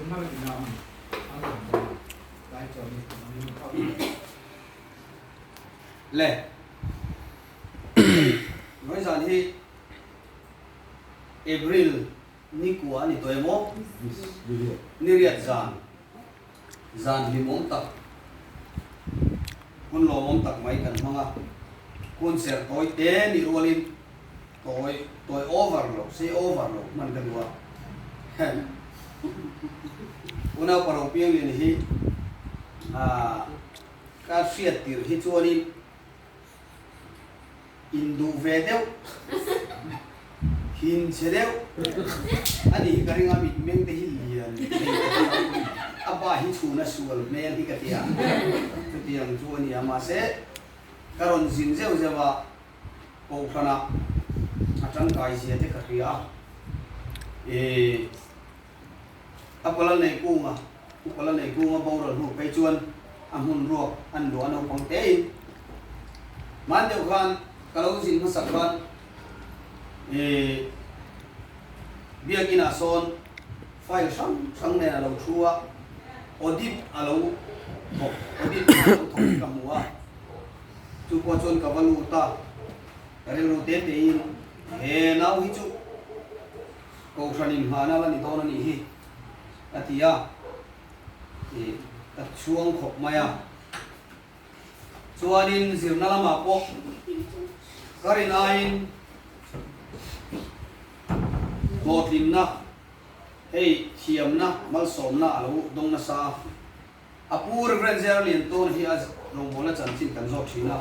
Le hei noi zan hi April ni kua a ni tawh em aw? Ni riat zan zan hlimawm tak hun lawmawm tak mai kan hmang a, hun serh tawi te nih rualin Tawi tawi over lo, sei over lo hman ka duh a. Unau paro piang lian hi ka hriat tirh hi chuanin induh ve deuh, thinchhe deuh a nih hi ka ring a, mitmeng te hi lian thei a pa hi chhuna sual hmel hi ka ti a, chutiang chu a ni a, mahse ka rawn zin zeuh zeuh a. Kohhranah a tangkai zia te ka hria a, ih a pala nei kunga, u pala nei kunga boral hnu phei chuan a hmun ruak an luah naupang tein hman deuh khan ka lo zin hmasak khan ih biakinah sawn file hrang hrang nen a lo thu a, audit a lo thawk, audit a lo thawk hi ka hmu a. Chu pawh chuan ka va lut a, ka rilru te tein he nau hi chu Kohhran inngahna la ni dawn a nih hi ka ti a, ih ka chhuang khawp mai a. Chuanin zirna lamah pawh ka rin aiin hlawhtlinna hei thiamna malsawmna a lo dawng nasa a. A pu Rev. Zera Liantawn hi a rawngbawlna chanchin kan zawt thin a,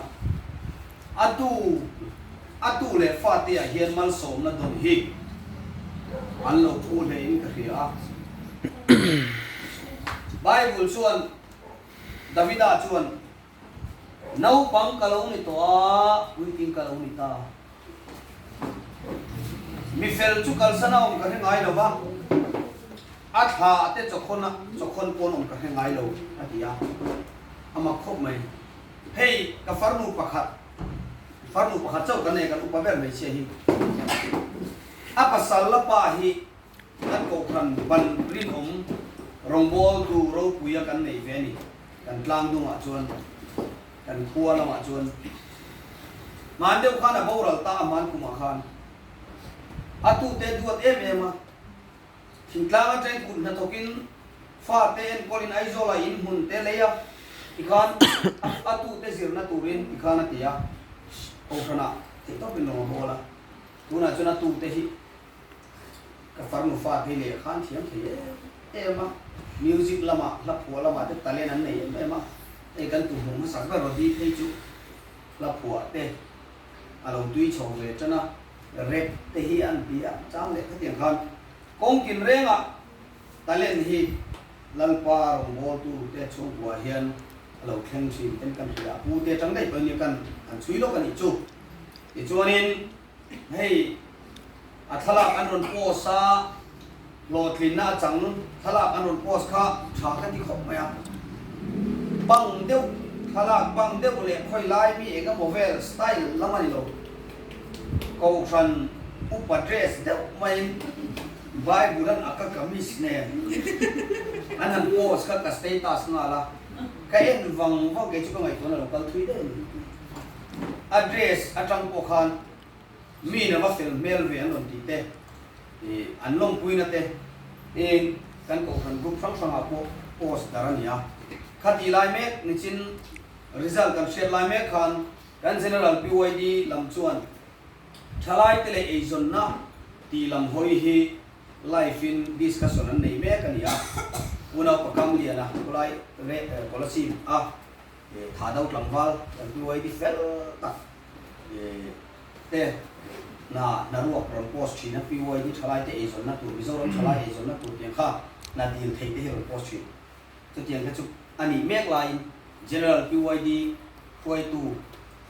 a tu a tu leh fate ah hian malsawmna dawn hi an lo phu hle in ka hria a. Bible chuan Davida chuan naupang ka lo ni tawh a, puitling ka lo ni ta. Mi fel chu kalsan a awm ka hre ngai lo va, a thla te chawkhawn a chawkhawn pawn awm ka hre ngai lo a ti a, a mak khawp mai. Hei ka farnu pakhat, farnu pakhat chauh kan nei kan upa ber hmeichhia hi. A pasal la pa hi kan kohhran ban rinawm rawngbawltu ropuia kan nei ve a ni, kan tlang dungah chuan. Kan khua lamah chuan hman deuh khan a boral ta a hman kumah khan a tute duat em em a, thingtlang atangin kut hnathawkin fate enkawlin Aizawlah in hmun te lei a tikhan a tute zirna turin tikhan a ti a, Kohhranah theihtawpin lawng a bawl a, tunah chuan a tute hi Ka farnu fa te leh khan thiam thei em em a, music lamah hla phuah lamah te talent an nei em em a, hei kan tu hmuh hmasak ber Rodi phei chu hla phuah te a lo tui chho ve tan a, rap te hi an ti a chang leh khatiang khan kawng tin rengah talent hi Lalpa rawngbawltu te chhungkuah hian a lo thleng thin ten kan hria a, pu te atang daih pawhin nia kan han chhui lawk a nih chu. Tichuanin. Hei a thlalak an rawn post a, hlawhtlinna a chang thlalak an rawn post kha tha ka ti khawp mai a. Pang deuh thlalak pang deuh leh khawi lai mi eng emaw vel style lam a ni lo. Kohhran upa dress deuh maiin Bible an ak a kamis nen an han post kha ka status nghal a, ka en vang vang kei chu ka ngaihtuahna lo kal thui daih a ni. A dress atang pawh khan mi na va fel hmel ve an rawn tih te, ih an lawmpuina te in kan kohhran group hrang hrangah pawh post dar a ni a. Khatih lai mek nichin result kan hriat lai mek khan kan General PYD lam chuan thalai te leh eizawnna tih lam hawi hi live in discussion an nei mek a ni a. Unau Pakamliana khawlai Kolasib a. Tha do tlangval kan PYD fel tak te hna hna ruak rawn post thin a, PYD thalai te eizawnna tur, Mizoram thalai eizawnna tur tiang kha hna dil theih te hi rawn post thin. Chutiang kha chu a nih mek laiin General PYD hruaitu,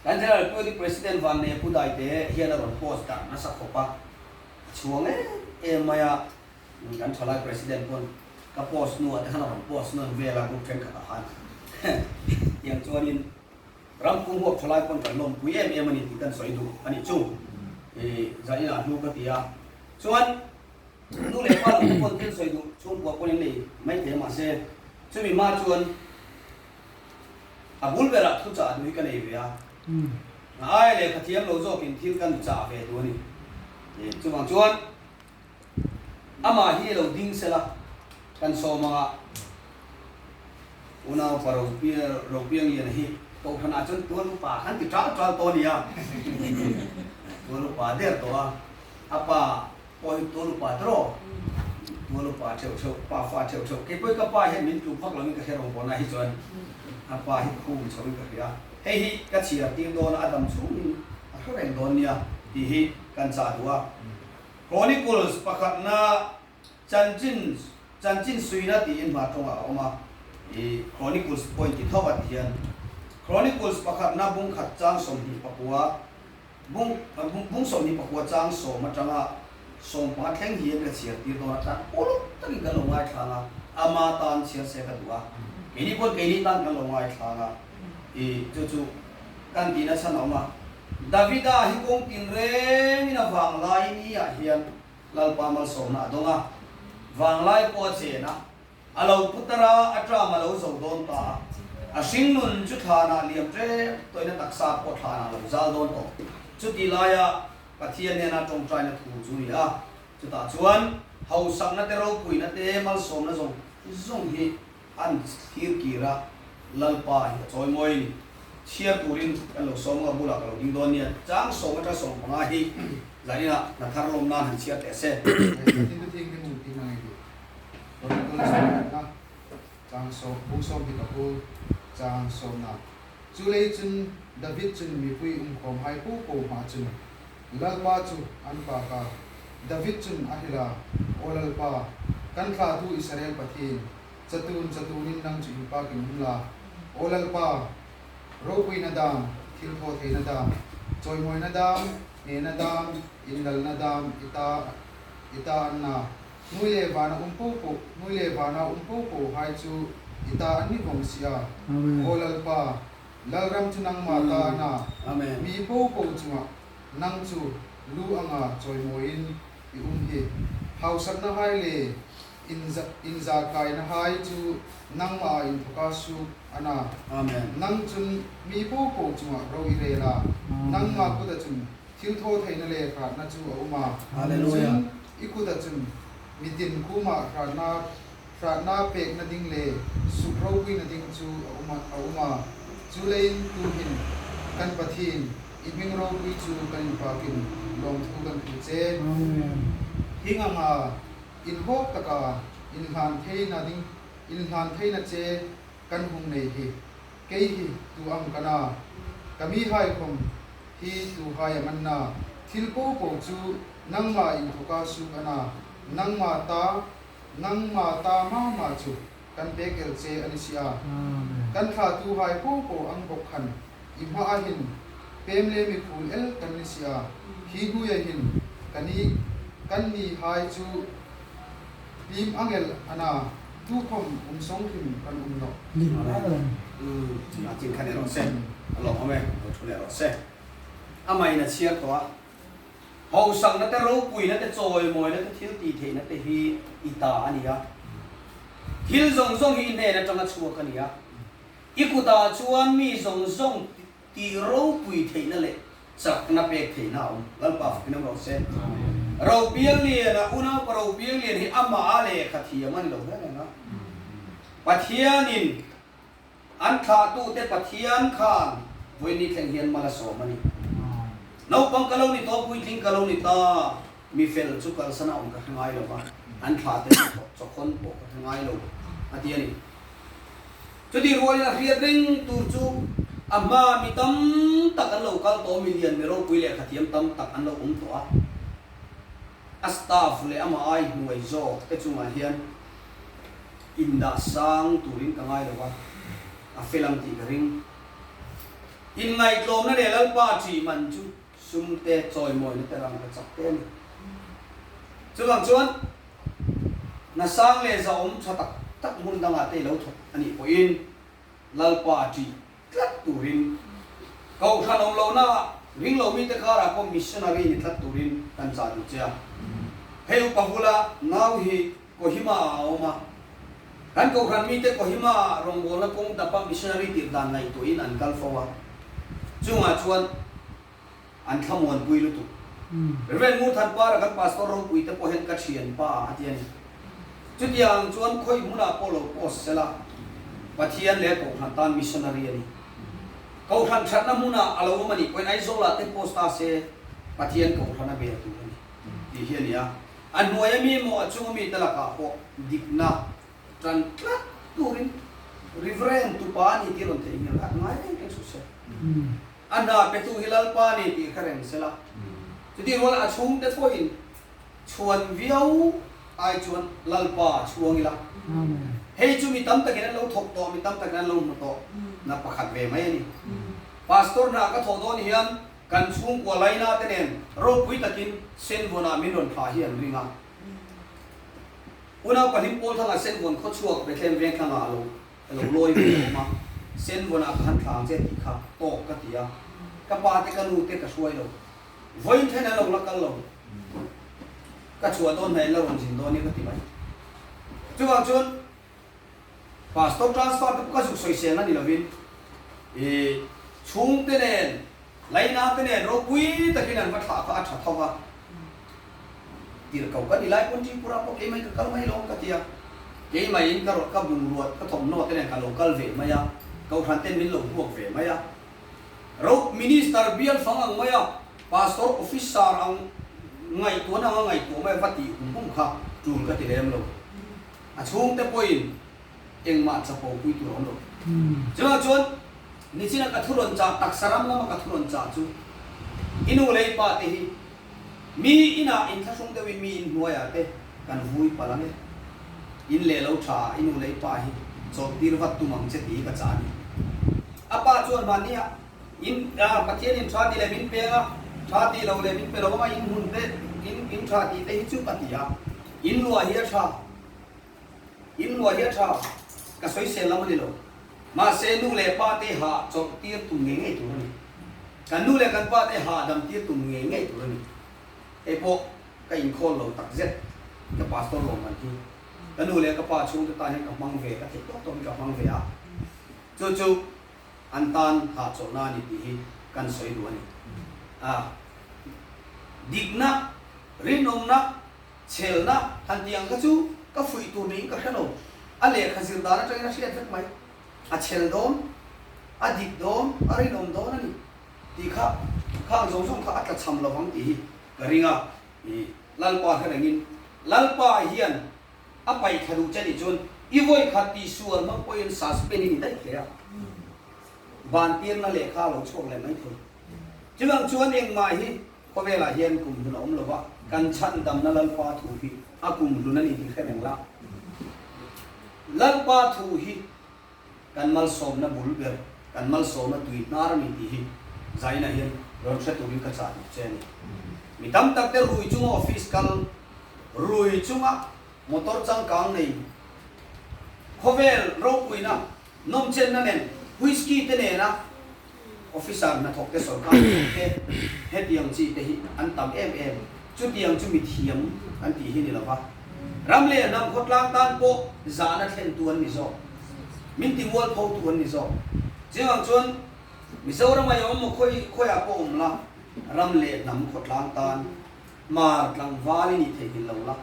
kan General PYD President Vannei Pu Daite hian a rawn post darh nasa khawp a, a chhuang em em mai a. Kan thalai president pawn ka post hnuah te khan a rawn post nawn vel a group thenkhatah khan tiang chuanin rampung huap thalai pawn kan lawmpui em em a ni tih kan sawi duh a nih chu i zaninah hnu ka ti a chuan. Nu leh pa lam te pawn thil sawi duh chhungkua pawn in nei mai thei a mahse chumi hma chuan a bul berah thu chah duh hi ka nei ve a. A aia lehkha thiam lo zawkin thil kan chah ve duh a ni. Chuvang chuan amah hi lo ding sela kan sawm anga unau pa Ropiangliana hi Kohhranah chuan tual upa khan ti ṭal ṭal tawh a ni a, tual upa der tawh a, a pa pawh hi tual upa tawh, tual upa ṭheuh ṭheuh, pa fa ṭheuh ṭheuh, kei pawhin ka pa hian min tluk vak loin ka hre rawng pawhna hi chuan a pa hi khum chhoin ka hria, hei hi ka chhiar tir dawn a, a dam chhungin a hre reng dawn nia tih hi kan chah duh a. Chronicles pakhatna Chanchin Chanchin suina tiin hma tawngah a awm a, i Chronicles point ti tho a ti hian Chronicles pakhatna bung khat chang 24 bung bung 24 chang sawm atanga 15 thleng hian ka chhiar tir dawn a tan uluk takin kan lo ngaithlang a, ama tan chhiar se ka duh a, keini pawn keini tan kan lo ngaithlang a, i chu chu kan tihna chhan a awm a, Davida hi kawng tinrengin a vanglai ni ah hian Lalpa malsawmna a dawng a, vanglai pawh a chen a, a lo pu tar a, a tram a lo zo dawn ta a, a hringnun chu thlanah liam ṭep tawhin a taksa pawh thlanah a lo zal dawn tawh. Chuti laia Pathian hnena ṭawngṭaina thu chu ni a, chutah chuan hausakna te ropuina te malsawmna zawng zawng hi an thlir kir a, Lalpa hi a chawi mawi a ni. Chhiar turin kan lo sawm nga bulah ka lo ding dawn nia. Chang sawm atang 15 hi zaninah hna thar lawm nan han chhiar teh se. Chang sawm bung sawm hi ka pu chang sawmna chu lei chun David chun mipui umkhawm hai po po hma chun Lalpa chu an pa ka David chun a hrilh a, Aw Lalpa, kan thlahtu Israel Pathian, chatun chatunin nang chu in pakin um la. Aw Lalpa, ropuina dam, thil thaw theihna dam, chawimawina dam, hnehna dam, inlalna dam i ta i ta an na. Nui leh vana um po po, nui leh vana um po po hai chu i ta an ni vawng si a. Aw Lalpa, Lalram chu nangmah ta a na. Mi po po chungah Nang chu lu anga chawimawiin i um hi. Hausakna hai le inzakaina hai chu nangmah ah inthawka suk a na. Nang chun mi po po chungah ro i rel a, nangmah kut a chun thil thaw theihna le hratna chu a um a. Chun i kut a chun mitin khumah hratna hratna pekna ding le suk ropuina ding chu a um a um a. Chu leiin tuhin kan Pathin I hming ropui chu kan inpakin lawmthu kan phu che. Hing anga inhawk taka inhlan theina ding inhlan theina che kan hung nei hi kei hi tu ang ka na, ka mi haikhawm hi tu hai ang an na, thil po po chu nangmah inthawka suk a na, nangmah ta nangmah ta ma ma chu kan pek el che a ni si a. Kan thla tu hai po po ang bawk khan I hma ah hin pem le mikhul el kan ni si a, hi hnuia hin ka ni kan ni hai chu hlim angel ana tu khawm um sawng hrim kan um lo. Hlim angel. Umm a chin kha ni rawh se, a lawmawm e, lo thu leh rawh se. Amah in a chhiar tawh a, hausakna te ropuina te chawimawina te thil tih theihna te hi i ta a ni a, thil zawng zawng hi i hnen atanga chhuak a ni a, I kutah chuan mi zawng zawng tih ropui theihna leh chakna pek theihna a awm. Lalpa fakin awm rawh se. Ropianglian a unaupa Ropianglian hi amah a lehkha thiam a ni lo reng reng a. Pathianin an thlahtute Pathian khan vawiin thleng hian mal a sawm a ni. Naupang ka lo ni tawh, puitling ka lo ni ta, mi fel chu kalsan a awm ka hre ngai lo va, an thlahte chu chawkhawn pawh ka hre ngai lo a ti a ni. Chutih rualin a hriat reng tur chu a hma mi tam tak an lo kal tawh, mi lian, mi ropui leh khathiam tam tak an lo awm tawh a. A staff leh amah ai hnuai zawk te chungah hian indah sang turin ka ngai lo va, a fel ang tih ka ring. Inngaihtlawmna leh Lalpa ṭih man chu sum te, chawimawina te rang ka chak te a ni. Chuvang chuan. Hna sang leh zahawm tha tak tak hmun dangah te i lo thawk a nih pawhin Lalpa ṭih tlat turin Kohhran awm lohna ring lo mite karah pawh missionary ni tlat turin kan chah duh che a. Hei upa bula nau hi Kohima ah a awm a. Kan Kohhran mite Kohima ah rawngbawlna kawng dapa missionary tirh dan ngaihtuahin an kal fo a. Chungah chuan an thlamuanpui lutuk. Rev. Ngurthanpara kan Pastor ropui te pawh hian ka thianpa a ti a ni. Chutiang chuan khawi hmunah pawh lo post sela, Pathian leh Kohhran tan missionary a ni. Kohhran thatna hmunah a lo awm a nih pawhin Aizawlah te post ta se Pathian Kohhran a bel tur a ni tih hi a ni a. A hnuaia mi emaw a chunga mi te lakah pawh dikna tan tlat turin Reverend tupa a ni tih rawn theihnghilh at ngai reng reng suh se. A hna petu hi Lalpa a ni tih hre reng sela. Chutih ruala a chhungte pawhin Chhuan viau ai chuan Lalpa chhuang ila. Hei chu mi tam takin an lo thawk tawh, mi tam takin an lo hmu tawh na pakhat ve mai a ni. Pastor hna ka thawh dawn hian kan chhungkua laina te nen ropui takin Senvawnah min rawn thlah hi an ring a. Unau pahnih pawl thangah Senvawn khawchhuak Bethlehem veng thlangah a lo a lo lawi ve awm a, Senvawnah ka han thlah ang che tih kha tawk ka ti a. Ka pa te ka nu te ka hruai lo. Vawiin then an lo la kal lo. Ka chhuah dawn hna in la rawn zin dawn nia ka ti mai. Chuvang chuan Pastor transfer te pawh ka zuk sawisel na ni lovin i chhungte nen laina te nen ropui takin an va thlah kha a tha tho va. Tirhko ka ni lai pawn Tripura pawh keimah in ka kal mai lo ka ti a. Keimah in ka ka bungrua ka thawmhnaw te nen ka lo kal ve mai a, Kohhran ten min lo hmuak ve mai a. Ro Minister bial fang ang mai a, Pastor Officer ang ngaihtuahna anga ngaihtuah mai a va tih hum hum kha tul ka ti lem lo. A chhungte pawhin engmah chapo pui tur a awm lo. Chuvang chuan nichina ka thu rawn chah taksa ram lama ka thu rawn chah chu i nu leh i pa te hi mi inah inthlahrung deuhin mi inhnuaiah te kan vui palh ang e. In leh lo tha i nu leh i pa hi chawlhtir vat tum ang che tih ka chah a ni. A pa chuan mahni a in Pathian in tha ti leh min peng a, tha ti lo leh min pe lo anga in hmun te in in tha tih te hi chu ka ti a, in luah hi a tha, in luah hi a tha, ka sawisel lam a ni lo. Mahse nu leh pa te ha chawlh tir tum ngei ngei tur a ni. Kan nu leh kan pa te ha dam tir tum ngei ngei tur a ni. Hei pawh ka inkhawl lo tak zet ka pastor lawmman hi ka nu leh ka pa chhungte tan hian ka hmang ve, ka theih tawk tawkin ka hmang ve a. Chu chu an tan hahchawlhna a ni tih hi kan sawi duh a ni. A dikna, rinawmna, chhelna han tih ang kha chu ka fuih tur niin ka hre lo. A lehkha zir dan atangin a hriat vek mai. A chhel dawn, a dik dawn, a rinawm dawn a ni tih kha khang zawng zawng kha a tlachham lo vang tih hi ka ring a. Lalpa hre rengin Lalpa hian A paih thla duh che nih chuan i vawi khat tih sual hmang pawhin suspend i ni daih thei a, ban tirna lehkha a lo chhuak leh mai thei. Chuvang chuan engmah hi khawvelah hian kum hlun a awm lo va, kan chhandamna Lalpa thu hi a kum hlun a ni tih hre reng la. Lalpa thu hi kan malsawmna bul ber, kan malsawmna tui hnar a ni tih hi Zaina hian rawn hre turin ka chah duh che a ni. Mi tam tak te rui chunga office kal, rui chunga motor changkang nei, khawvel ropuina nawmchenna nen whisky te nena officer hnathawk te sorkar hnathawk te hetiang chi te hi an tam em em. Chutiang chu mithiam kan tih hi ni lova, ram leh hnam khawtlang tan pawh zahna thlentu an ni zawk, min ti mualphotu an ni zawk. Chuvang chuan Mizoram a awm maw khawi khawiah pawh awm la, ram leh hnam khawtlang tan hmar tlangval i nih theihnghilh lo la.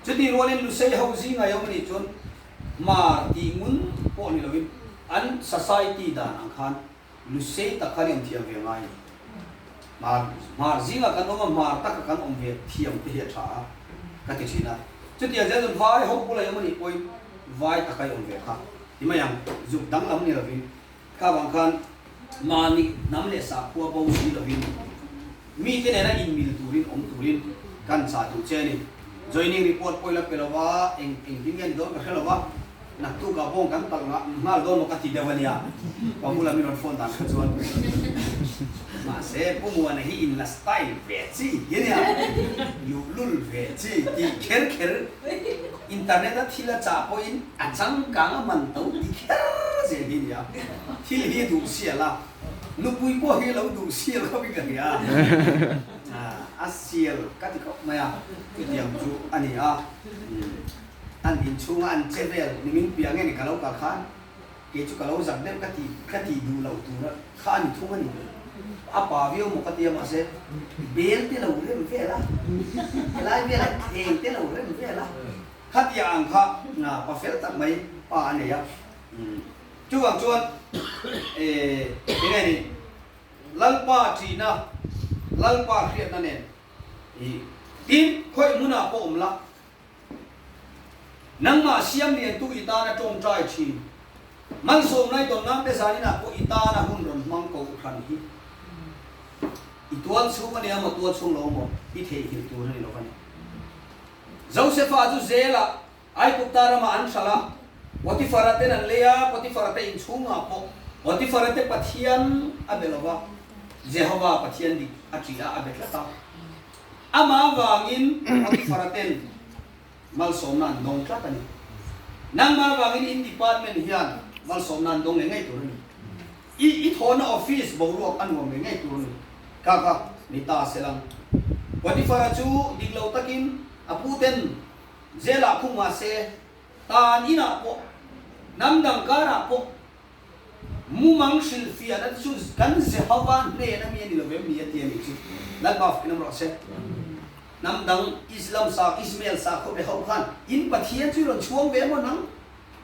Chutih rualin Lusei ho zinga i awm anih chuan hmar tih ngun pawh ni lovin an society dan ang khan Lusei tak khan i awm thiam ve ngai a ni. Hmar hmar zingah kan awm a, hmar taka kan awm ve thiam te hi a tha a ka ti thin a. Chutiang zel chuan vai ho bula i awm anih pawhin vai taka i awm ve kha ti mai ang, zuk danglam ni lovin kha vang khan mahni hnam leh sakhua bo si lovin mite nena inmil turin awm turin kan chah duh che a ni. Joining report pawh i la pe lo va, eng engtin nge ni dawn ka hre lo va. Naktukah bawng kan talh nghal dawn maw ka ti deuh a nia, pa bula min rawn phone dan kha chuan. Mahse, Pu Muana hi in la style ve chi hi nia, luhlul ve chi tih kher kher internet a thil a chah pawhin a changkang a man to ti kher zel hi nia. Thil hi duh sial a, nupui pawh hi lo duh sial khawpin ka hria. A sial ka ti khawp mai a, chutiang chu a ni a. An inchhunga an che vel ni min piah nge ni ka lo kal khan kei chu ka lo zak deuh ka ti ka tih duh loh tur kha a ni thung a ni. A pa viau maw ka ti a mahse bel te lo rem vel a, helai velah thleng te lo rem vel a, khatia ang kha pa fel tak mai pa a nei a. Chuvang chuan enge ni Lalpa ṭihna, Lalpa hriatna nen i tin khawih hmunah pawh awm la. Nangmah siam liantu i tana ṭawngṭai ṭhin. Malsawm lai tawn nan te zaninah pawh i tana hun rawn hmang ko hran hi. I tual chhung a nia maw tual chhung lo maw i theihnghilh tur a ni lo va ni. Josefa chu zelah Aigupta ramah an hralh a, Potifara ten an lei a, Potifara te inchhungah pawh Potifara te Pathian a be lo va, Jehova Pathian dik a ṭih a, a be tlat a. Amah avangin Potifara ten malsawmna an dawng tlat a ni. Nangmah avangin in department hian malsawmna an dawng ngei ngei tur a ni. I i thawhna office boruak a nuam ngei ngei tur a ni. Kha kha ni ta selang. Potifara chu dik lo takin a pu ten Zelah khung mahse, tan inah pawh, hnam dang karah pawh mumang hrilhfiahna te chu kan Jehova hnen a mi a ni lo vem ni a ti a nih chu. Lalpa fakin awm rawh se. Hnam dang Islam sa, Ismael sa khawp leh ho khan in Pathian chu i rawn chhuang ve maw nang?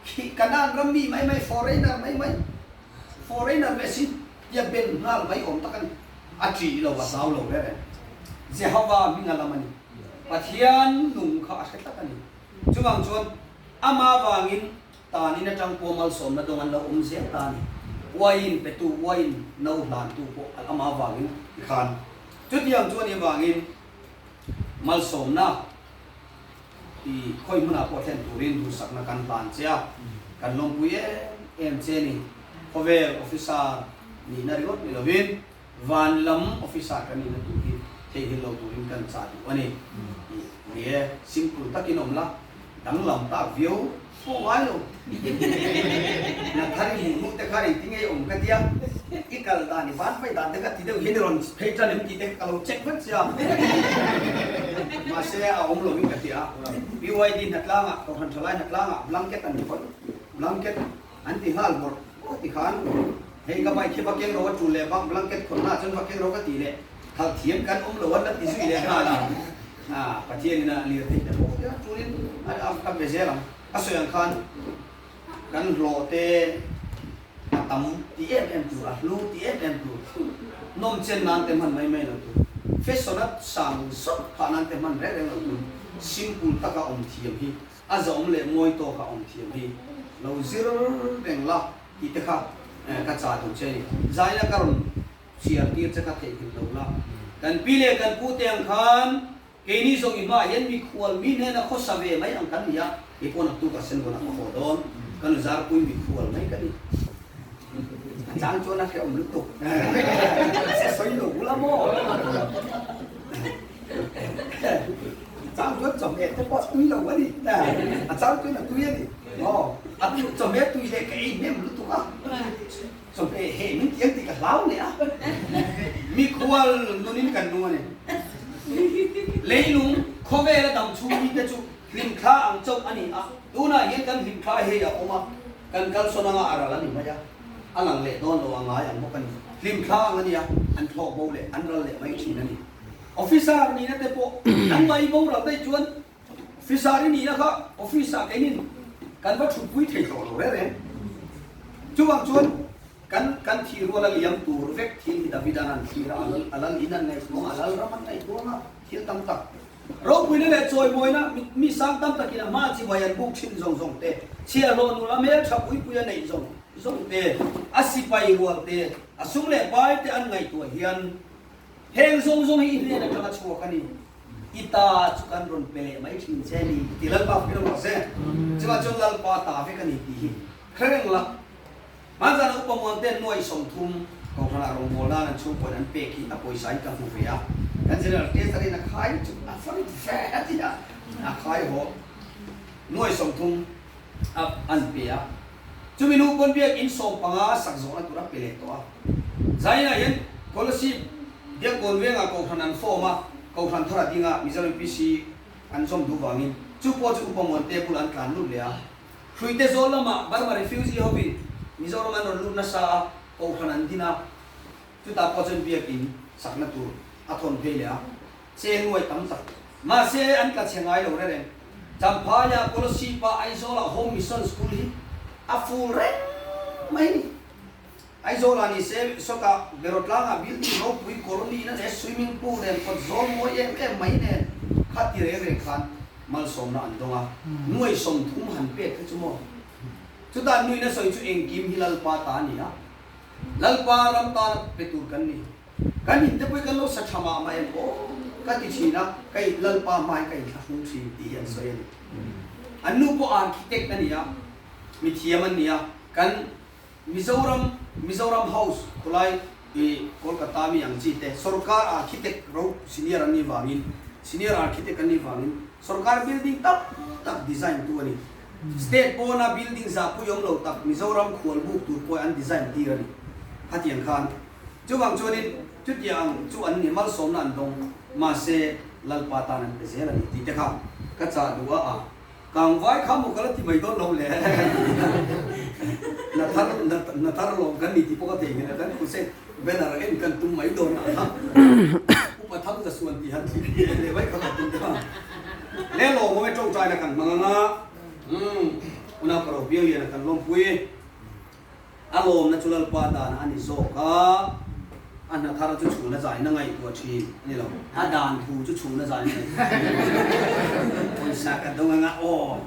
Khi Kanaan ram mi mai mai, foreigner mai mai, foreigner ve si tia ben nghal mai awm tak a ni. A ṭih lo, a hlau lo reng reng. Jehova hming a lam a ni. Pathian nung kha a hre tlat a ni. Chuvang chuan ama vangin tanin atang pawh malsawmna dawng an lo awm zel ta a ni. Uaiin petu, uaiin no hlantu pawh ama vangin ti khan. Chutiang chu a nih avangin malsawmna i khawi hmunah pawh thlen turin duhsakna kan hlan che a, kan lawmpui em em che a ni. Khawvel officer nihna ringawt ni lovin Van lam officer kan nihna tur hi theihnghilh lo turin kan chah duh a ni. Ni e, simple takin awm la, danglam tak viau pawh ngai lo. Na thar i hmuh hmuh te khan engti nge i awm ka tia, i kal dan, i van phei dan te kha ti deuh hian i rawn phei tan em tih te ka lo check vek che a. Mahse a awm lovin ka ti a, BYD hnatlangah, Kohhran Thalai hnatlangah blanket an hawn, blanket An ti nghal bawrh bawrh ti khan, Hei ka bike hi va keng ro a tul leh bak blanket khawn na chuan va keng ro ka ti leh khalh thiam kan awm lo an la ti zui leh nghal a, ah Pathian in a lir theih ta bawk tia tulin a ka be zel ang. A sawi ang khan kan hlawh te a tam ti em em tur, a hlu ti em em tur, nawm chen nan te hman mai mai lo tur, fashion a sang zawk phah nan te hman reng reng lo tur, simple taka awm thiam hi A zawm leh mawi tawk a awm thiam hi lo zir reng la tih te kha ka chah duh che a ni. Zaina ka rawn chhiar tir che kha theihnghilh lo la. Kan pi leh kan pu te ang khan keini zawng i hmaah hian mikhual mi hnena khawsa ve mai ang kan ni a, kei pawh naktuk a sen vawnah ka haw dawn, ka nu zarpui mikhual mai ka ni. A chang chuan a hrehawm lutuk. Se sawi lo bula maw? A chang chuan chawhmeh te pawh tui lo a ni. A chang chuan a tui a ni. Aw, a chawhmeh tui leh ka ei hnem lutuk a. Chawhmeh heh min ti ang tih ka hlau leh a. Mikhual nunin kan nung a ni. Leilung khawvela dam chhung mite chu hlimthla ang chauh a ni a. Tunah hian kan hlimthla hei a awm a, kan kalsawn anga a ral a ni mai a. A lang leh dawn lo a ngai ang bawk a ni. Hlimthla ang a nia, an thlawk bo leh an ral leh mai thin a ni. Officer nihna te pawh nangmah i boral daih chuan Officer i nihna kha office ah keinin kan va thutpui thei tawh lo reng reng. Chuvang chuan kan kan thih ruala liam tur vek thil hi Davida'n an thlir a, a lal in an ngaihtuang a, a lal ram an ngaihtuang a, thil tam tak. Ropuina leh chawimawina mi sang tam takin a hma chibai an buk thin zawng zawng te, chhiahhlawh nula hmeltha puipui a neih zawng zawng te, a sipai rual te, a sum leh pai te an ngaihtuah hian Heng zawng zawng hi i hnen atanga chhuak a ni. I ta chu kan rawn pe leh mai thin che ni ti Lalpa fak in rawh se. Chuvah chuan Lalpa ta vek a ni tih hi hre reng la. Hmanzana upa muan ten nuai 30 Kohhranah rawngbâwl nan an chhungkawn an pek hi a pawisa in ka hmu ve a. Kan General Treasury in a khai chu a farit ve a ti a, a khai haw nuai 30 a an pe a. Chumi nu pawn biakinn 15 sak zawhna tur a pe leh tawh a. Zainah hian Kolasib Biakkawn vengah kohhran an form a. Kohhran thar a ding a, Mizo UPC an zawm duh vangin chu pawh chu Upa Muante bulah an tlan lut leh a. Hruite zawl lamah Burma refugee hovin Mizoram an rawn lut nasa a, Kohhran an din a, chutah pawh chuan biakin sakna tur a thawn phei leh a, cheng nuai tam tak. Mahse an tla chhe ngai lo reng. Champhaia, Kolosipa, Aizawla Home Mission School hi a ful reng mai a ni. Aizawlah ni se sawtah Berawtlangah building ropui colony na leh swimming pool nen kawt zawl mawi em em mai nen kha ti reng reng khan malsawmna an dawng a, nuai 30 han pek kha chu maw? Chutah nuina sawi chu engkim hi Lalpa ta a ni a, Lalpa ram tana pe tur kan ni. Kan inte pawh hi kan lo sa tha mah mah em aw ka ti thin a, ka Lalpa hmain ka inthlahrung thin tih hi an sawi a ni. An nu pawh architect a ni a, mithiam an ni a, kan Mizoram, Mizoram House khawlai i Kolkata mi ang chi te sorkar architect ro senior an nih vangin, senior architect an nih vangin sorkar building tam tak design tu a ni. State pawna building zahpui awm lo tak Mizoram khual buk tur pawh an design tir a ni. Khatiang khan chuvang chuanin chutiang ang chu an ni malsawmna an dawng mahse Lalpa tan an pe zel a ni tih te kha ka chah duh a a. Kangvai kha maw ka la ti mai dawn lo le. Na thar na thar lawm kan ni tih pawh ka thei nghen a, kan crusade banner en kan tum mai dawn a kha. Upa tham za suan tih han thlir leh leh mai kha ka tum ta. Le lawm awm e tawngtai na kan hmang anga umm unau ka ro piang lian a kan lawmpui. A lawmna chu Lalpa dan a ni zawk a, a hna thar chu chhuna zain a ngaihtuah thin a ni lo. A dan thu chu chhuna zain a ngaihtuah thin. Pawisa ka dawng anga aw,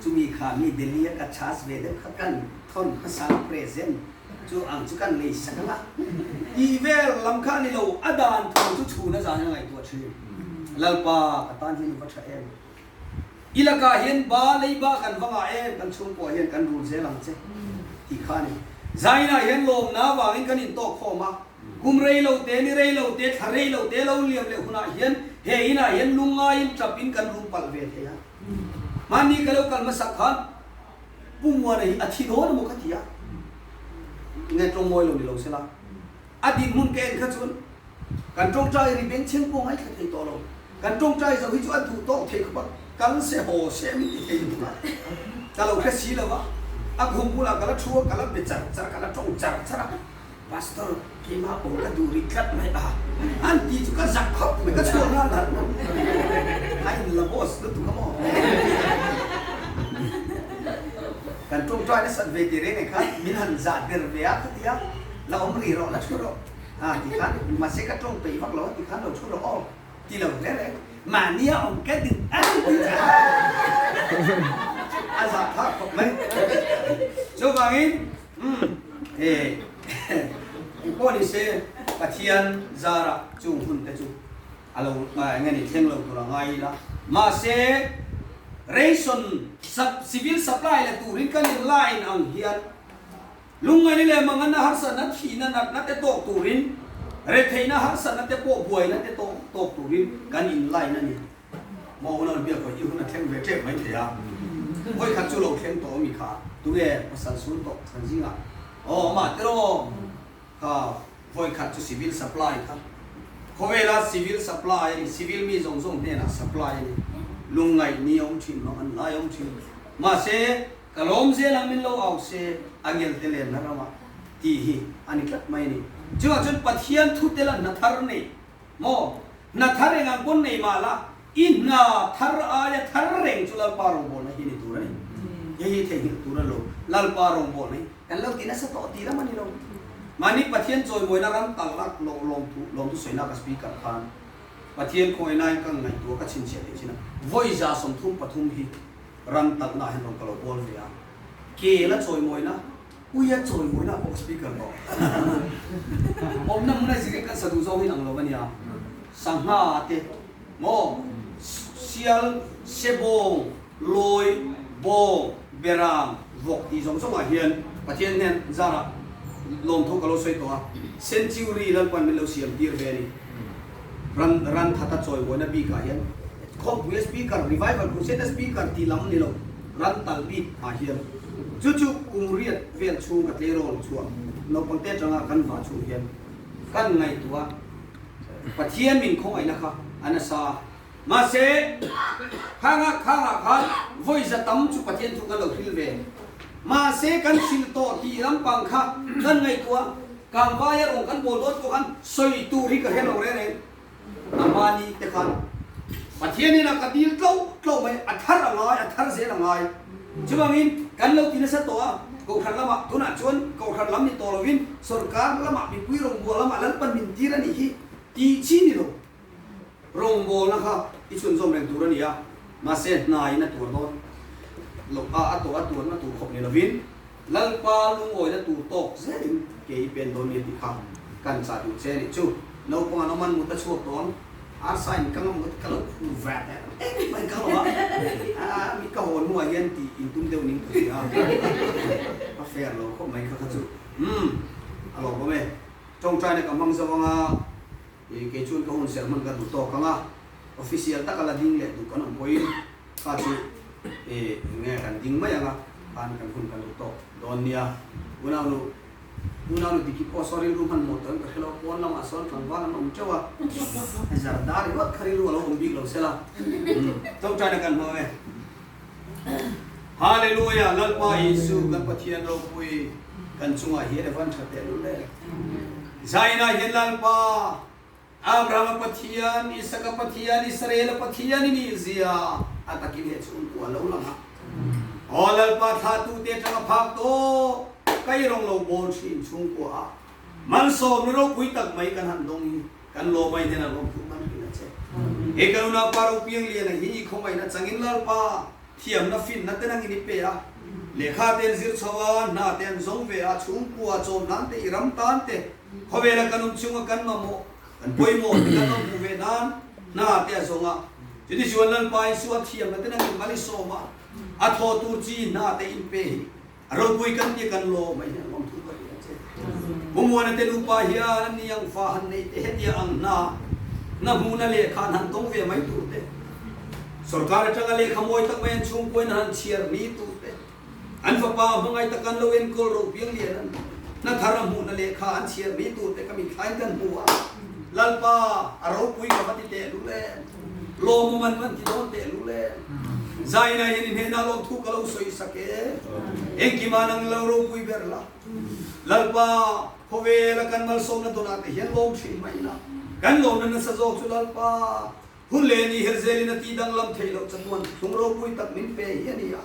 chumi kha mi Delhi a ka chhas ve deuh kha kan thawn hmasa present chu ang chu kan lei sak anga tih vel lam kha a ni lo, a dan thu chu chhuna zain a ngaihtuah thin. Lalpa ka tan hian i va tha em? I lakah hian ba lei ba kan va ngah em, kan chhungkuah hian kan rul zel ang che tih kha a ni. Zainah hian lawmna avangin kan intawk khawm a, kum rei lo te, ni rei lo te, thla rei lo te lo liam leh hunah hian he inah hian lungngaiin tap in kan rum palh ve thei a. Hmanni ka lo kal hmasak khan Pu Muana hi a thi dawn emaw ka ti a, nge tawng mawi lo ni lo sela, A dinhmun ka en kha chuan kan tawngtai ri bengchheng pawh ngaithla thei tawh lo. Kan tawngtai zo hi chu a duh tawk thei khawp a, kal se haw se min ti thei lutuk a. Ka lo hre si lo va, a khum bulah ka la thu a, ka la be char char, ka la tawng char char a, Pastor, keimah aw ka duh rih tlat mai a, an ti chu ka zak khawp mai, ka chhuah nghal harh mai. A in la boss lutuk a maw? Kan tawngtai nasat ve tih reng ai khan min han zah der ve a khatia. La awm rih rawh, la thu rawh. A ti khan, mahse ka tawng peih vak lo a ti khan lo thu rawh aw ti lo hle reng. Mahni a awm ka duh a ti che a zah phah khawp mai. Chuvangin umm he engpawh ni se Pathian zarah chung hun te chu a lo eng nge ni thleng lo tur a ngai ila. Mahse ration civil supply la turin kan in line ang hian Lungngaihna leh manganna harsatna thihna natna te tawk turin, retheihna harsatna te pawh buaina te tawk tawk turin kan inline a ni. Maw hun a rawn biak hawi i hun a thleng ve tep mai thei a. Vawi khat chu lo thleng tawh ami kha tunge pasal sun tawh kan zingah aw amah tiraw kha vawi khat chu civil supply kha khawvela civil supply a ni civil mi zawng zawng hnenah supply a ni lungngaih ni a awm thin mangan lai a awm thin mahse Ka lawm zel ang min lo au se a ngel te lenna ramah tih hi a ni tlat mai a ni. Chuvang chuan Pathian thu tel a hna thar nei maw? Hna thar eng ang pawn nei mah la, i hna thar aia thar reng chu Lalpa rawngbawlna hi ni tur a ni. Hei hi theihnghilh tur a ni lo. Lalpa rawngbawlna hi kan lo ti nasa tawh tih lam a ni lo. Mahni Pathian chawimawina ram talak lawm lawmthu lawmthu sawina ka speaker khan Pathian khawngaihnain ka ngaihtuah ka chhinchhiah theih chin a, vawi 33 hi Ram talhna ah hian rawn ka lo bawl ve a, kel a chawimawina, ui a chawimawina ah pawh ka speaker tawh. Awmna hmun a zir kan sa duh zawng hi ang lo a nia. Sangha te maw, sial, sebawng, lawi, bawng, berang, vawk tih zawng zawng ah hian Pathian hian zarah lawmthu ka lo sawi tawh a, century Lalpan min lo siam tir ve a ni. Ran ran thata chawimawina bik ah hian Khawmpui a speaker, revival crusade a speaker tih lam ni lo, ran tal bik ah hian chu chu kum riat vel chhung ka tleirawl chhuah naupang te atanga kan vah chhung hian kan ngaihtuah a. Pathian min khawngaihna kha a nasa a. Mahse, khanga khangah khan vawi za tam chu Pathian thu kan lo hril ve. Mahse, kan hril tawh tih lampang kha kan ngaihtuah, kangvaia rawng kan bawl dawn pawh khan sawi tur hi ka hre lo reng reng. A mahni te khan Pathianin a ka dil tlo tlo mai, a thar a ngai, a thar zel a ngai. Chuvangin kan lo ti nasa tawh a, Kohhran lamah tunah chuan Kohhran lam ni tawh lovin Sorkar lamah mipui rawngbâwl lamah Lalpan min tir a nih hi tih chi ni lo. Rawngbâwlna kha i chhunzawm reng tur a ni a, mahse hnaiin a tuar dawn lo a, a tawh a tuarna tur khawp ni lovin Lalpa lungawina tur tawk zelin ke i pen dawn nia tih kha kan chah duh che a nih chu. Naupang an awm an mut a chhuak tawh ang, arsa in ka ngam ka lo khu ve teh engmah in ka lo a, a mi ka haw hnuah hian tih in tum deuh ning ka hria a, ka fair lo khawp mai kha kha chu. Umm a lawm awm e, tawngtaina ka hmang zo ang a. I kei chuan ka hun serh hman ka duh tawk ang a, official taka la ding leh duh kan awm pawhin kha chu i nge kan ding mai ang a, khan kan hun kan duh tawk dawn nia. Unaunu, unaunu Diki pawh saw rilru hmanhmawh tawhin ka hre lo, pawn lamah sawn tlangval an awm teuh a, zar dar ringawt kha rilru a lo awm bik lo sela, tawngtaina kan hmang e. Hallelujah! Lalpa Isu kan Pathian ropui kan chungah hian i van tha teh lul e. Zainah hian Lalpa, Abrahama Pathian, Isaka Pathian, Israela Pathian i nih zia a takin he chhungkua lo lang a. Aw Lalpa thlahtute atanga phak tawh ka i rawng lo bawl thin chhungkua ah malsawmna ropui tak mai kan han dawng hi Kan lawmai hnenah lawmthu kan hrilh a che. He kan unaupa Ropiangliana hi i khawngaihna changin Lalpa thiamna finna te nangin i pe a. Lehkha te an zir chho a, hna te an zawng ve a, chhungkua chawm nan te, i ram tan te, khawvela kan awm chhunga kan mamawh, kan pawimawh te kan rawn hmuh ve nan hna te a zawng a. Chutichuan Lalpa Isua thiamna te nangin mal i sawm a, a thaw tur chi hna te in pe hi A ropui kan tia kan lawm a hian lawmthu ka hria che. Humuana te nupa hian an ni ang fa han nei te hetia ang hna na hmuna lehkha an han tawng ve mai tur te, sorkar atanga lehkha mawi tak mai an chhungkuain an han chhiar ni tur te, an fapa a hmangaih tak an lo enkawl ro piang lian an hna thar a hmuhna lehkha an chhiar ni tur te ka mithlain kan hmu a, Lalpa a ropui ka va ti teh lul em. Lawmawm an van ti dawn teh lul e. Zaina hian i hnenah lawmthu ka lo sawi sak e. Engkima nang lo ropui ber la. Lalpa, khawvela kan malsawmna dawnah te hian lawm thin mai la. Kan lawmna nasa zawk chu Lalpa, hun leh ni her zelin a tih danglam theih loh chatuan thlung ropui tak min pe hi a ni a.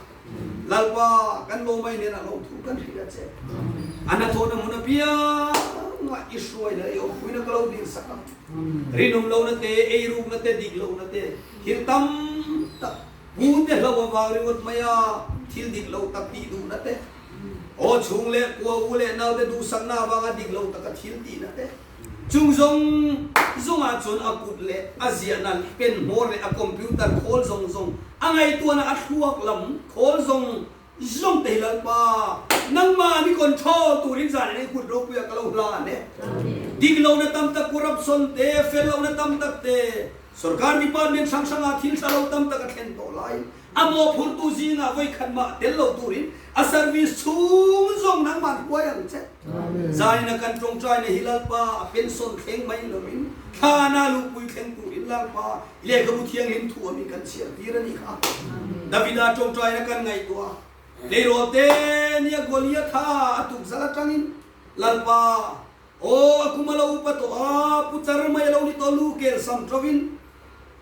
Lalpa, kan lawmai hnenah lawmthu kan hrilh a che. A hnathawhna hmun apiangah i hruaina i awmpuina ka lo dil sak ang. Rinawm lohna te, eirukna te, dik lohna te, thil tam tak, pu te hlo avang ringawt maia thil dik lo tak tih duhna te, aw chhung leh kua u leh nau te duhsakna avanga dik lo taka thil tihna te, chung zawng zawngah chuan a kut leh a ziahna pen hmawr leh a computer khawl zawng zawng, a ngaihtuahna a thluak lam khawl zawng Zawng te hi Lalpa, nangmah ni control turin zan in kut ropuia ka lo hlan e. Dik lohna tam tak corruption te, fel lohna tam tak te, sorkar department hrang hrangah thil tha lo tam tak a thlen tawh laiin a mawhphurtu zingah vawikhat mah tel lo turin a service chhung zawng nangmah hruai ang che. Zaina kan tawngtaina hi Lalpa a pension thleng mai lovin thlana luhpui thleng turin Lalpa Lehkhabu Thianghlim thu ami kan chhiar tir a nih kha. Davida tawngtaina kan ngaihtuah a, Tleirawl te nia Goliatha a tuk zal atangin Lalpa, aw a kum a lo upa tawh a, pu char mai a lo ni tawh lu kel sam ṭovin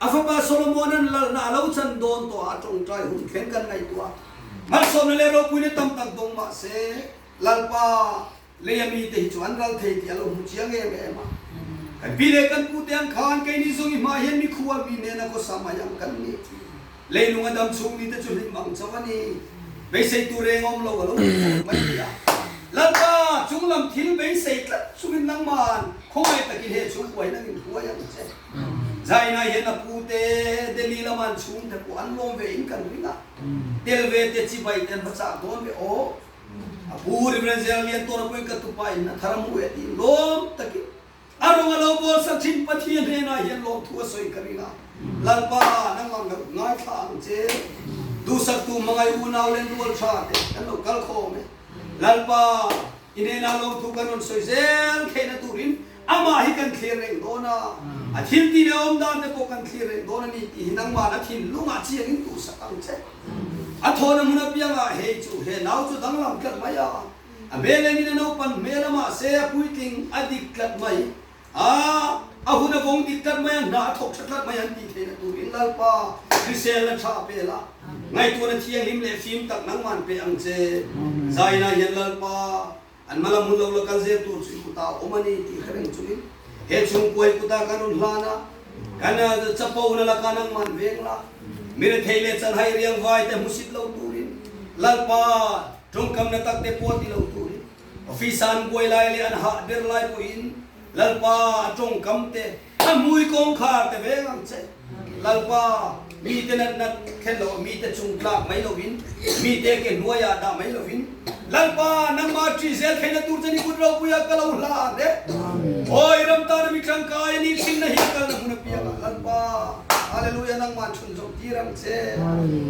a fapa Solomona'n lalna a lo chan dawn tawh a, a tawngtai hun thleng kan ngaihtuah a. Malsawmna leh ropuina tam tak dawng mah se, Lalpa, leia mite hi chu an ral thei tih a lo hmu chiang em em a. Kan pi leh kan pute ang khan keini zawng i hmah hian mikhual mi nena khawsa mai ang kan ni. Leilung a dam chhung mite chu hlim ang chauh a ni. Beisei tur reng awm lo a lo hmu khawp mai ni a. Lalpa, chunglam thil beisei tlat chungin nangman khawngaih takin he chhungkua hi nangin hruai ang che. Zaina hian a pute Delhi lama an chhungte pawh an lawm ve in kan ring a. Tel ve te chibai te an va chak dawn ve aw. A pu Reverend Zel Lian Tawna pawhin ka tupa in a thar a hmu e tiin lawm takin a rawng a lo bawl sak thin. Pathian hnenah hian lawmthu a sawi ka ring a, Lalpa nangmah ngaithla ang che, duhsaktu hmangaih unau leh nual tha te kan lo kal khawm e. Lalpa i hnenah lawmthu kan rawn sawi zel theihna turin. Amah hi kan thlir reng dawn a, a thiltih leh awm dan te pawh kan thlir reng dawn a ni tih hi nangmah na thinlungah chiangin tuhsak ang che. A thawhna hmun apiangah hei chu he nau chu danglam tlat mai a, a hmel engin a naupan hmel a mahse a puitling a dik tlat mai a, a hun a vawng dik tlat mai a, hna a thawk tha tlat mai an tih theihna turin Lalpa hriselna tha a pe la, ngaihtuahna thianghlim leh fim tak nangman pe ang che. Zaina hian Lalpa An hma lam hun lo la kal zel tur chu i kutah a awm a ni tih hre reng chungin he chhungkua i kutah kan rawn hlan a, kan chapo na laka nangman veng la, mi rethei leh chanhai riang vai te hmusit lo turin, Lalpa tawngkamna tak te pawh ti lo turin, office a an buai lai leh an hah ber lai pawhin Lalpa a tawngkam te a hmui kawngkhar te veng ang che. Lalpa, mite natna thlen loh, mite chung tlak mai lovin, mite ke hnuaiah dah mai lovin, Lalpa, nangmah ṭih zel theihna tur che ni kut ropuia ka lo hlan e. Awi, ram tana mi ṭangkai a nih thinna hi a kalna hmun apiangah, Lalpa, Hallelujah, nangmah chhun zawm tir ang che.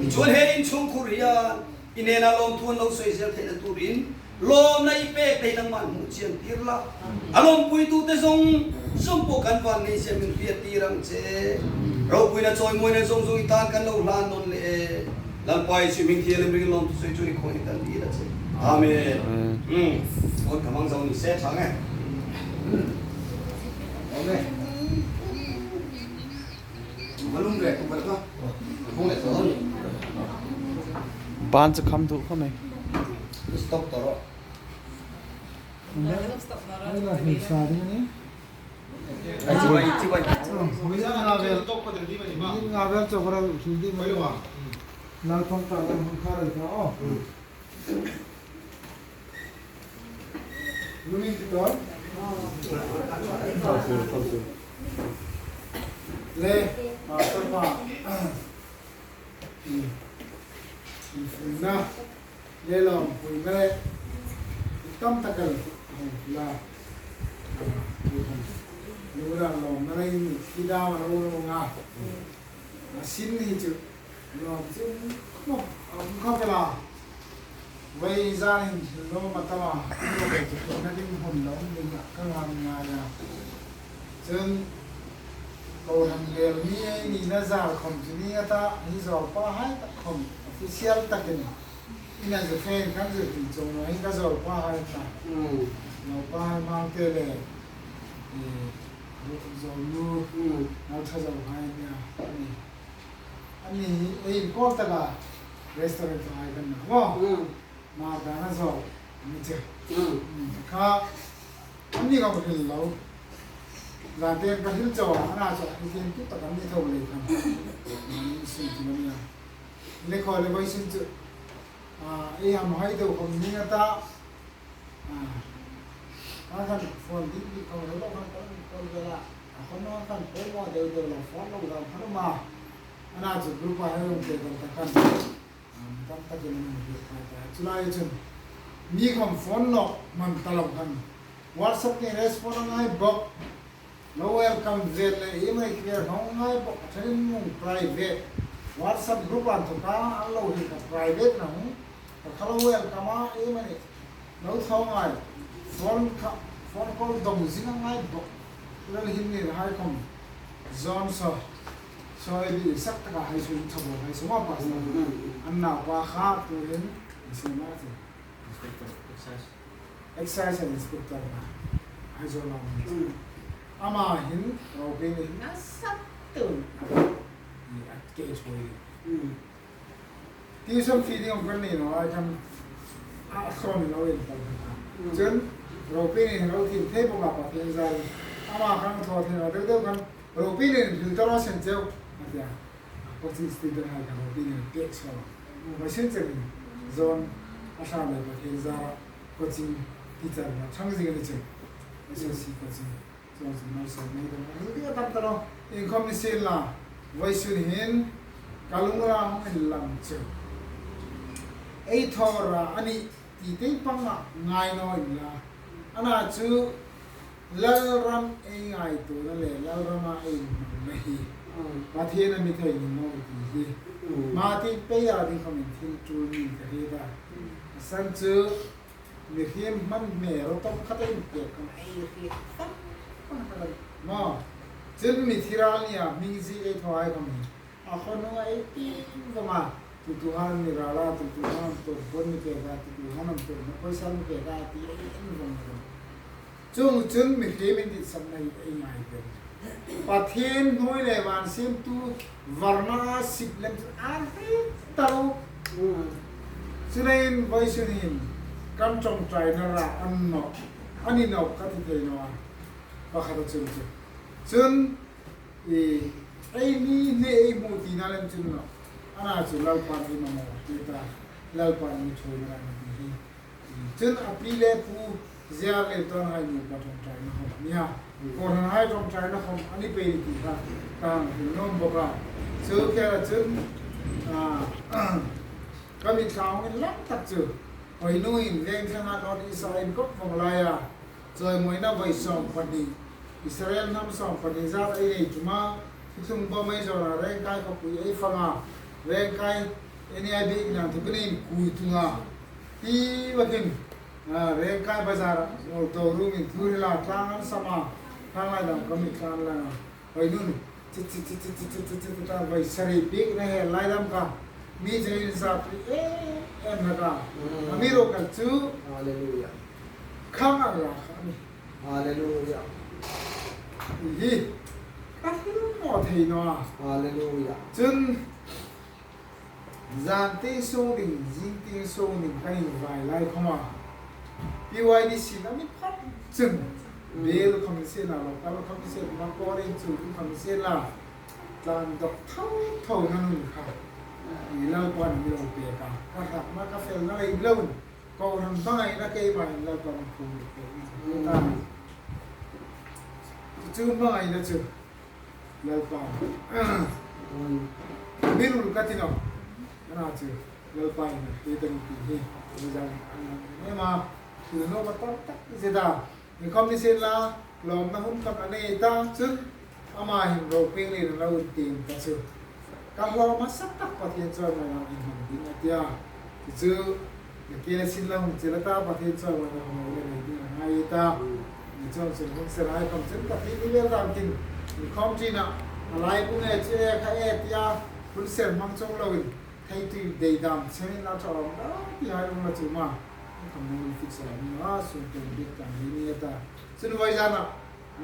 Tichuan he inchhungkhur hian i hnenah lawmthu an lo sawi zel theihna turin, Lawmna i pek thei nangmah hmuh chian tir la, a lawmpuitute zawng zawng pawh kan van nei zia min hriat tir ang che. Ropuina chawimawina zawng zawng i tan kan lo hlan nawn leh e. Lalpa Jesuh hming thianghlim ringin lawmthu sawi chu i khawi kan dil a che. Amen. Umm. Awn ka hmang zo ni se tha nge. Umm. Awm e. Va lum ve tuk ka. Hung leh tawh ni. Ban chu kham duh kha mai. Stop tawh rawh. Le Pastor pa infuihna le lawmpuina leh tam taka la lura lawmna leh in thi dam a lo lo nga a sin hi chu lawm chu khawp awm khawp ila vei zan in lawm a tama na ding hun lo ding ka ngang ngai a. Cun kawhhran relmi ei ni na zal khom cu ni ata hi zaw pa hai tak khom official takin ina zu fen kan zu ti chung no hin ka zaw pa hai ta zaw pa hai mang te le zaw nu nau tha zaw hai nia ani ani ei kol taka restaurant hai kan na mo ma da na zaw ni che kha An ni ka hrilh lo. Zanten ka hrilh cho a, ana chu a hrifian tuk tak an ni tho lei khan mahni in sim tum a nia. Le khaw le voi sin chu ei ham hai deuh khom ning ata a khan phone dik dik khom lo khan kan call vela a khon no khan pawimawh deuh deuh lo phone lo dang khan um a ana chu group ah hei um te deuh tak khan tam takin an in hrilh phah ta. Chulai cun mi khom phone lawk man ta lo khan WhatsApp nih respond a ngai bawk. Lo welcome vel le email clear hong ngai bawk. A then in mung private WhatsApp group an thawk a, an lo hrilh kha private na hung. Ka kha lo welcome a, email nih lo tho ngai phone kha phone call dong zing a ngai bawk. Lal hin nih hai khom zawn so. Sawi bi sak takah hei cu in thabawk hei sungah pa an naupa kha tuhin sin ah cu excise and inspector na Aizawl ah ama hin rope ni nasa tun a ke choi tuition fee ding kan nei no ai kan a thlawn in lo in kal kan cun rope ni ro thin thei bawk a pa then zai ama kan thaw then deuh deuh kan Ropi nen filter a sen cheu a tia coaching student hai ka Ropi nen pek so vai sen chen zawn a hra le Pathian zara coaching teacher na thang zing ani cheu SSC coaching chuan chu mal sawm mai dang ani ti tam tano inkhawm ni sil la vai sun hin kalungra hong in lang cheu ei thora ani ti te panga ngai no in la ana chu Lalram ei ngai tuna leh Lalrama ei inhmangna hi Pathian a mi thei ni maw tih hi mahti pei ah ding khawmin thil tul mi ka hriat a, a san chu mihrim hman hmel tawng khat a inpek khan ei hriat fak. Maw? Cun mithi ral ni ah hmingzi ei thaw ai kam hi a khonung a ei ting vang a, tutu han mi ral ah tutu han am ton pon mi pek ah tutu han am ton na poisa mi pek ah ti ei en vang ni lo. Cung cun mihlim in dit sam na hi ei ngai peng. Pathian hnuai le van siamtu varna ah sip lem cu aan hlei talo. Cunain voi sunin kan tongtai na ra an nok an i nok ka ti thei no ah pakhat a cun cu. Cun i eimi hne ei hmu ti na lem cun no ana cu lalpan ei ma maw ti ta lalpan mi ṭhawi na ra na ti hi. Cun a pi le pu ziar le ton hai nu pa ṭongṭai na hom nia kawhran hai ṭongṭai na hom an i pe ti kha ka hang nom bawk a. Cu kher cun ka mitthlam in lam tak cu hoi nu in vengthlang ah North Israel kop vong lai ah cawimawinak voi 12 Israel hnam 12 zat ei nei ṭuma thuthlung bawm ei zawn ah rengkai khuapui ei fanga rengkai NAIB inang thupinin kui tunga ti bakin rengkai bazar auto room in thurila tlang an sama thang lai dam kami tlan la hoi nun chit chit chit chit chit chit chit ta voi sari bik na he lai dam ka mi jain za pi e em na ka ami ro kal chu. Hallelujah. Khang a la kha ni. Hallelujah. Hi ka hil mo thei no a. Hallelujah. Cun zan te sung ding zing ting sung ding kan in vai lai khoma PYDC na mi phat chun bel khom se na lo kal khom se na ko rin chu khom se la tlan dok thau thau na nun kha i lal pan mi lo pe ka ka hak ma ka fel na lei lo ko ram bangai na ke ba in lal pan khum pe ta chu bangai na chu lalpa mirul ka ti no ana chu lalpa in he tan ti hi zang an ma tu no ma tak tak zeda ni kom ni sen la lom na hun kam ane ta chun ama hin ro ping le lo tin ta chu ka hlo ma sak tak pathian chuan ma lang in hom ding atia chu ke la sin la hung chela ta pathian chuan ma lang hom le nei ding ngai ta ni chuan chun hun serai kom chun pathian ni vel dam kin ni khom chi na alai ku nge che kha e tia hun ser mang chong lo in thei tu dei dam chemin la thaw da ti hai lung la chu ma kham ni fix la ni a sun ten bik ta ni ni ta chun vai jana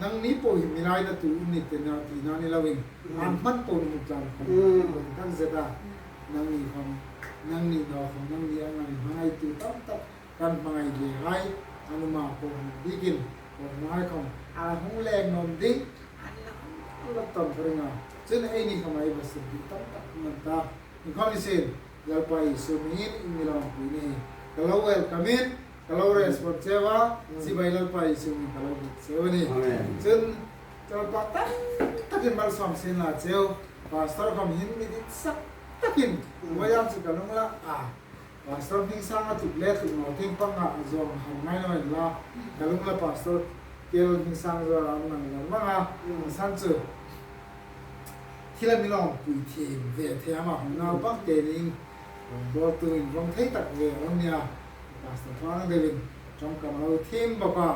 nang ni po hi milai na tu ni te na ti na ni lawin an man po ni tlang khom kan zeta nang ni khom nang ni no khom nang ni ang nang mangai tu tam tak kan mangai le hai anuma ko bikin ko mangai khom a hung leng nom ding an la tam ringa chen ei ni khamai bas di tam tak man ta ni khom ni sin lalpai sumin ingilong pui ni kalau welcome in kalau respond chewa si bai lalpai sumin kalau but chewa ni chun lalpa tam takin mal som sin la cheu pastor khom hin mi dit sak takin wayam chu kalung la a pastor hing sang a tuk le tuk no ting pang a zong han ngai no la kalung la pastor kel hing sang zo ram nang la ma san chu thila mi long pui thiam ve thiam a hong nau bak te ning bo tu in rong thei tak ve rom nia pastor thang devin trong kam lo thim baka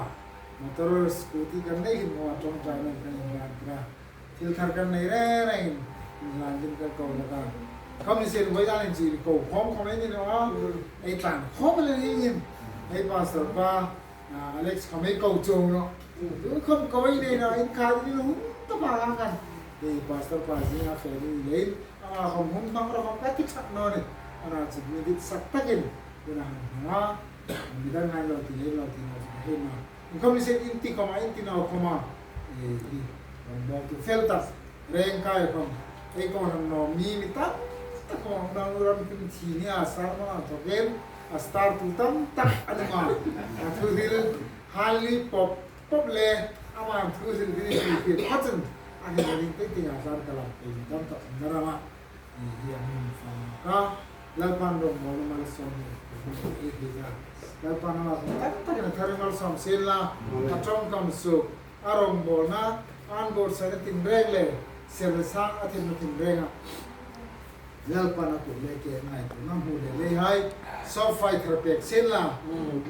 motor scooty kan nei hin mo trong trai nan kan in lan tra thil thar kan nei re re in lan din ka ko la ka không ni sen với gia đình chỉ cầu khom không ấy ni nó ấy tản khom lên ni ấy pastor pa Alex không ấy cầu trùng nó không có ý này nó in khai đi nó húng tất cả kan thì pastor pa zinga fe ni lein ama khom hum bang ro khom ka tik sak no ni ana chu mi dit sak takin kuna ha mi dang ngai lo ti le lo ti no he ma không ni sen in ti koma in ti no koma e hi bom tu fel ta reng kai khom ei ko nam no mi mi ta ta ko na ram kim thi ni a sar ma to ken a star tu tam tak anuma a thu hil hali pop pop le ama thu hil ni ti ti phachin a hi ring te ti a sar kala te tam ta narama e hi amin fa ka lalpan ro mo mal som ni e hi ja lalpan ma tak tak na thar mal som sel la atong kam su arong bol na an bol sa tin reng le sel sang a thin tin reng a lalpan a ku le ke ngai tu na hu le le hai so fighter pek sen la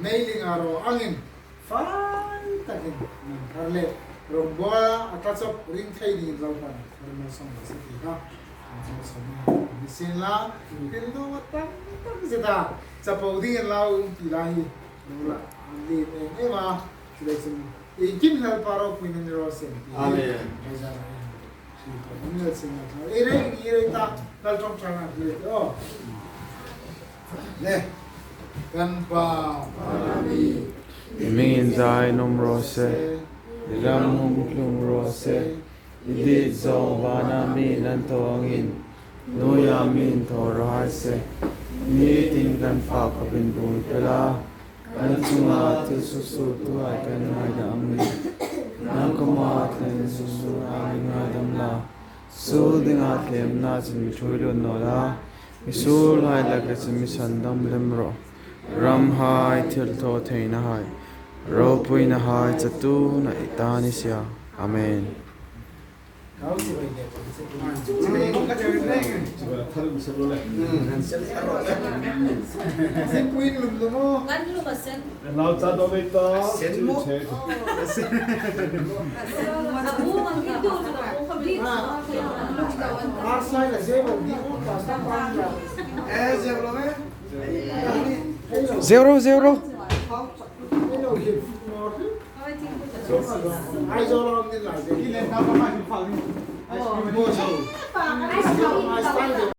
mailing aro angin fai takin nan thar le Rawngbawla a tla chawp ring thei dingin Lalpan thar malsawm rawh se tih kha kan chawlhsawm a ni sin la, rilru a tam tak zet a, chapo dingin lau um tih lai hi lo la an lim em em a, chulai chu engkim Lalpa ropuiin a ni rawh se tih hi Bazaar ah hian hrilh pawh kan nel sin a thla ei reng i rei ta Lal tawngtai na hrilh teh aw. Le kan pa Parami. I mingin zai nawm rawh se, i ram hung hlum rawh se, i dit zawng vana min an thaw angin nuia min thaw rawh hai se, nitin kan fa khawp in bul pel a, kan chunga thil su su tu ai kan ngaidam ang ni, nang kawma thlen su su ai ngaidam la, sul dingah tlemna chin mi thui lut nawlh a. I sul hai laka chu mi chhan dam lem rawh. Ram hai, thil thaw theihna hai, ropuina hai chatuna i tan i sia. Amen. Zero zero.